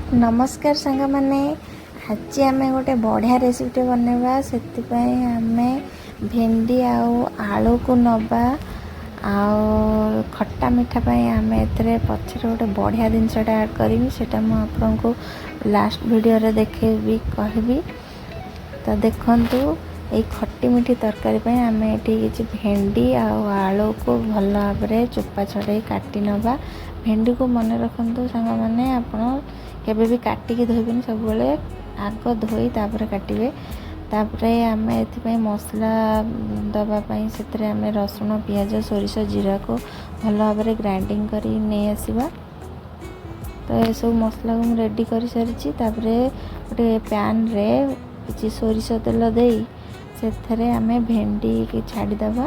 ନମସ୍କାର ସାଙ୍ଗମାନେ, ଆଜି ଆମେ ଗୋଟେ ବଢ଼ିଆ ରେସିପିଟେ ବନେଇବା। ସେଥିପାଇଁ ଆମେ ଭେଣ୍ଡି ଆଉ ଆଳୁକୁ ନେବା, ଆଉ ଖଟା ମିଠା ପାଇଁ ଆମେ ଏଥିରେ ପଛରେ ଗୋଟେ ବଢ଼ିଆ ଜିନିଷଟା ଆଡ଼୍ କରିବି। ସେଇଟା ମୁଁ ଆପଣଙ୍କୁ ଲାଷ୍ଟ ଭିଡ଼ିଓରେ ଦେଖେଇବି, କହିବି। ତ ଦେଖନ୍ତୁ, ଏଇ ଖଟି ମିଠି ତରକାରୀ ପାଇଁ ଆମେ ଏଠି କିଛି ଭେଣ୍ଡି ଆଉ ଆଳୁକୁ ଭଲ ଭାବରେ ଚୋପା ଛଡ଼େଇ କାଟି ନେବା। ଭେଣ୍ଡିକୁ ମନେ ରଖନ୍ତୁ ସାଙ୍ଗମାନେ, ଆପଣ କେବେ ବି କାଟିକି ଧୋଇବେନି, ସବୁବେଳେ ଆଗ ଧୋଇ ତାପରେ କାଟିବେ। ତାପରେ ଆମେ ଏଥିପାଇଁ ମସଲା ଦେବା ପାଇଁ ସେଥିରେ ଆମେ ରସୁଣ, ପିଆଜ, ସୋରିଷ, ଜିରାକୁ ଭଲ ଭାବରେ ଗ୍ରାଇଣ୍ଡିଙ୍ଗ କରି ନେଇ ଆସିବା। ତ ଏସବୁ ମସଲାକୁ ମୁଁ ରେଡ଼ି କରିସାରିଛି। ତାପରେ ଗୋଟେ ପ୍ୟାନ୍ରେ କିଛି ସୋରିଷ ତେଲ ଦେଇ ସେଥିରେ ଆମେ ଭେଣ୍ଡିକି ଛାଡ଼ିଦେବା।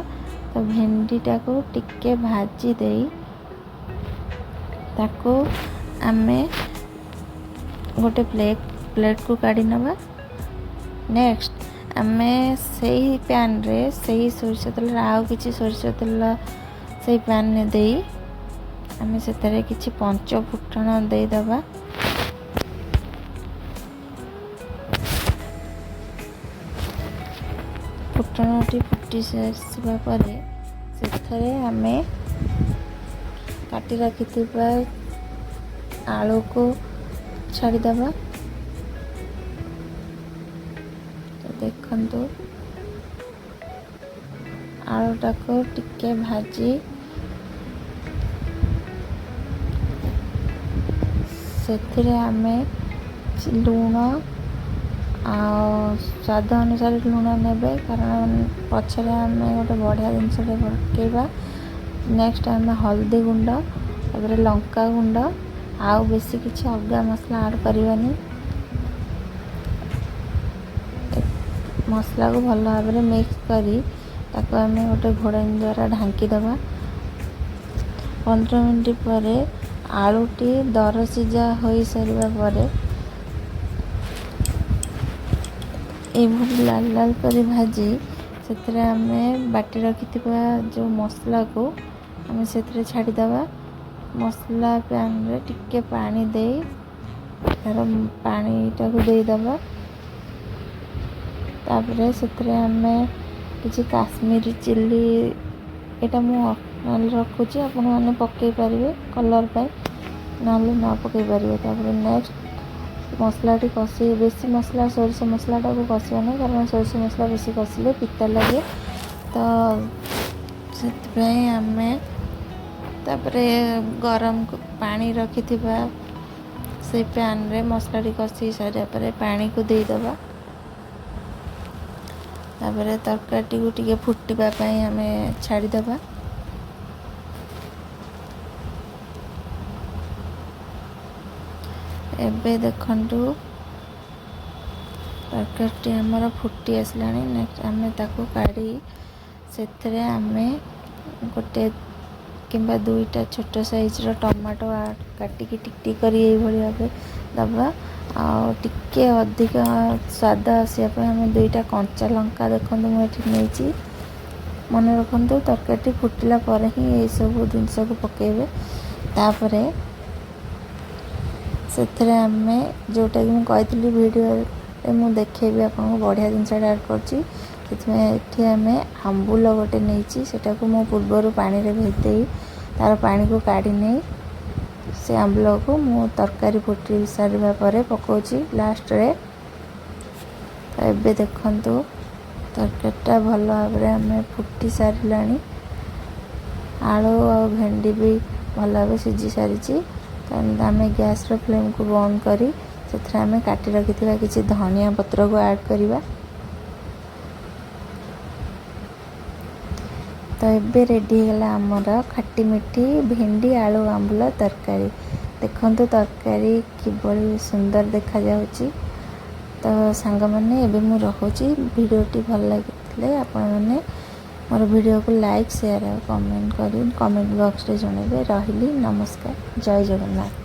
ତ ଭେଣ୍ଡିଟାକୁ ଟିକେ ଭାଜି ଦେଇ ତାକୁ ଆମେ ଗୋଟେ ପ୍ଲେଟ୍କୁ କାଢ଼ି ନେବା। ନେକ୍ସଟ ଆମେ ସେଇ ପ୍ୟାନ୍ରେ ସେଇ ସୋରିଷ ତେଲରେ ଆଉ କିଛି ସୋରିଷ ତେଲ ସେଇ ପ୍ୟାନ୍ରେ ଦେଇ ଆମେ ସେଥିରେ କିଛି ପଞ୍ଚ ଫୁଟଣ ଦେଇଦେବା। ଫୁଟଣଟି ଫୁଟି ଆସିବା ପରେ ସେଥିରେ ଆମେ କାଟି ରଖିଥିବା ଆଳୁକୁ ଛାଡ଼ିଦେବା। ତ ଦେଖନ୍ତୁ, ଆଳୁଟାକୁ ଟିକେ ଭାଜି ସେଥିରେ ଆମେ ଲୁଣ ଆଉ ସ୍ୱାଦ ଅନୁସାରେ ଲୁଣ ନେବେ, କାରଣ ପଛରେ ଆମେ ଗୋଟେ ବଢ଼ିଆ ଜିନିଷଟେ ପକାଇବା। ନେକ୍ସଟ ଆମେ ହଳଦୀ ଗୁଣ୍ଡ, ତାପରେ ଲଙ୍କା ଗୁଣ୍ଡ, ଆଉ ବେଶୀ କିଛି ଅଲଗା ମସଲା ଆଡ଼୍ କରିବାନି। ମସଲାକୁ ଭଲ ଭାବରେ ମିକ୍ସ କରି ତାକୁ ଆମେ ଗୋଟେ ଘୋଡ଼ଣୀ ଦ୍ୱାରା ଢାଙ୍କିଦେବା। 15 ମିନିଟ୍ ପରେ ଆଳୁଟି ଦରସିଝା ହୋଇସାରିବା ପରେ ଏଇଭଳି ଲାଲ ଲାଲ କରି ଭାଜି ସେଥିରେ ଆମେ ବାଟି ରଖିଥିବା ଯେଉଁ ମସଲାକୁ ଆମେ ସେଥିରେ ଛାଡ଼ିଦେବା। ମସଲା ପ୍ୟାନ୍ରେ ଟିକେ ପାଣି ଦେଇ ତା'ର ପାଣିଟାକୁ ଦେଇଦେବା। ତାପରେ ସେଥିରେ ଆମେ କିଛି କାଶ୍ମୀରୀ ଚିଲି, ଏଇଟା ମୁଁ ଅପସନାଲ୍ ରଖୁଛି, ଆପଣମାନେ ପକାଇ ପାରିବେ କଲର୍ ପାଇଁ, ନହେଲେ ନ ପକାଇ ପାରିବେ। ତାପରେ ନେକ୍ସଟ ମସଲାଟି କଷି, ବେଶୀ ମସଲା ସୋରିଷ ମସଲାଟାକୁ କଷିବା ନାହିଁ, କାରଣ ସୋରିଷ ମସଲା ବେଶୀ କଷିଲେ ପିତା ଲାଗେ। ତ ସେଥିପାଇଁ ଆମେ ତାପରେ ଗରମ ପାଣି ରଖିଥିବା ସେଇ ପ୍ୟାନ୍ରେ ମସଲାଟି କଷି ସାରିବା ପରେ ପାଣିକୁ ଦେଇଦେବା। ତାପରେ ତରକାରୀଟିକୁ ଟିକେ ଫୁଟିବା ପାଇଁ ଆମେ ଛାଡ଼ିଦେବା। ଏବେ ଦେଖନ୍ତୁ, ତରକାରୀଟି ଆମର ଫୁଟି ଆସିଲାଣି। ନେକ୍ସଟ ଆମେ ତାକୁ କାଢ଼ି ସେଥିରେ ଆମେ ଗୋଟେ କିମ୍ବା ଦୁଇଟା ଛୋଟ ସାଇଜ୍ର ଟମାଟୋ କାଟିକି ଟିକ୍ ଟିକ୍ କରି ଏଇଭଳି ଭାବେ ଦେବା। ଆଉ ଟିକେ ଅଧିକ ସ୍ୱାଦ ଆସିବା ପାଇଁ ଆମେ ଦୁଇଟା କଞ୍ଚା ଲଙ୍କା ଦେଖନ୍ତୁ ମୁଁ ଏଠି ନେଇଛି। ମନେ ରଖନ୍ତୁ, ତରକାରୀଟି ଫୁଟିଲା ପରେ ହିଁ ଏଇସବୁ ଜିନିଷକୁ ପକାଇବେ। ତାପରେ ସେଥିରେ ଆମେ ଯେଉଁଟାକି ମୁଁ କହିଥିଲି ଭିଡ଼ିଓରେ ମୁଁ ଦେଖେଇବି ଆପଣଙ୍କୁ, ବଢ଼ିଆ ଜିନିଷଟା ଆଡ଼୍ କରୁଛି। ସେଥିପାଇଁ ଏଠି ଆମେ ଆମ୍ବୁଲ ଗୋଟେ ନେଇଛି, ସେଟାକୁ ମୁଁ ପୂର୍ବରୁ ପାଣିରେ ଭେଦେଇ ତା'ର ପାଣିକୁ କାଢ଼ି ନେଇ ସେ ଆମ୍ବୁଲକୁ ମୁଁ ତରକାରୀ ଫୁଟି ସାରିବା ପରେ ପକାଉଛି ଲାଷ୍ଟରେ। ତ ଏବେ ଦେଖନ୍ତୁ, ତରକାରୀଟା ଭଲ ଭାବରେ ଆମେ ଫୁଟି ସାରିଲାଣି, ଆଳୁ ଆଉ ଭେଣ୍ଡି ବି ଭଲ ଭାବେ ସିଝି ସାରିଛି। ତ ଆମେ ଗ୍ୟାସ୍ର ଫ୍ଲେମ୍କୁ ବନ୍ଦ କରି ସେଥିରେ ଆମେ କାଟି ରଖିଥିବା କିଛି ଧନିଆ ପତ୍ରକୁ ଆଡ଼୍ କରିବା। ତ ଏବେ ରେଡ଼ି ହେଇଗଲା ଆମର ଖଟି ମିଠି ଭେଣ୍ଡି ଆଳୁ ଆମ୍ବୁଲ ତରକାରୀ। ଦେଖନ୍ତୁ ତରକାରୀ କିଭଳି ସୁନ୍ଦର ଦେଖାଯାଉଛି। ତ ସାଙ୍ଗମାନେ, ଏବେ ମୁଁ ରହୁଛି। ଭିଡ଼ିଓଟି ଭଲ ଲାଗିଥିଲେ ଆପଣମାନେ ମୋର ଭିଡ଼ିଓକୁ ଲାଇକ୍, ସେୟାର ଆଉ କମେଣ୍ଟ କରି କମେଣ୍ଟ ବକ୍ସରେ ଜଣାଇବେ। ରହିଲି, ନମସ୍କାର, ଜୟ ଜଗନ୍ନାଥ।